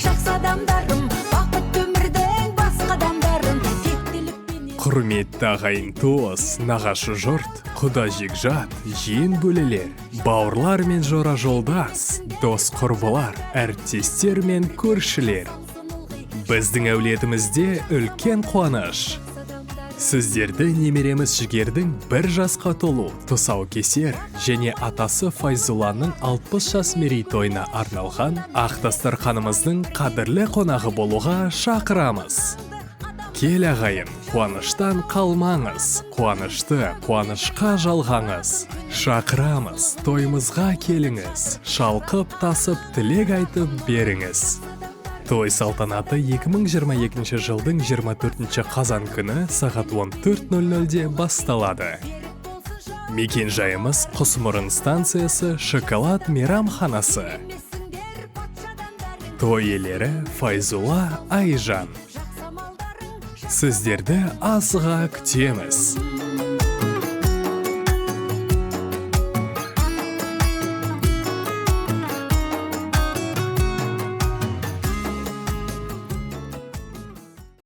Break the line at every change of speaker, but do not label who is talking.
Жақсы адамдарым, бақытты өмірдің басқа адамдарым, тектілікпенен.
Құрметті ағайын туыс, нағашы жұрт, құда жекжат, жиен бөлелер, бауырлар мен жора жолдас, дос құрбылар, әріптестер мен көршілер. Біздің әулетімізде үлкен қуаныш. Сіздерді немереміз Жігердің 1 жасқа толу, тұсаукесер және атасы Файзулланың 60 жас мерейтойына арналған ақ дастарханымыздың қадірлі қонағы болуға шақырамыз. Кел, ағайын, қуаныштан қалмаңыз, қуанышты қуанышқа жалғаңыз. Шақырамыз, тойымызға келіңіз, шалқып тасып тілек айтып беріңіз. Той салтанаты 2022 жылдың 24 қазан күні сағат 14.00-де басталады. Мекен жайымыз: Құсмұрын станциясы, Шоколад мейрамханасы. Той иелері: Файзулла, Айжан. Сіздерді асыға күтеміз.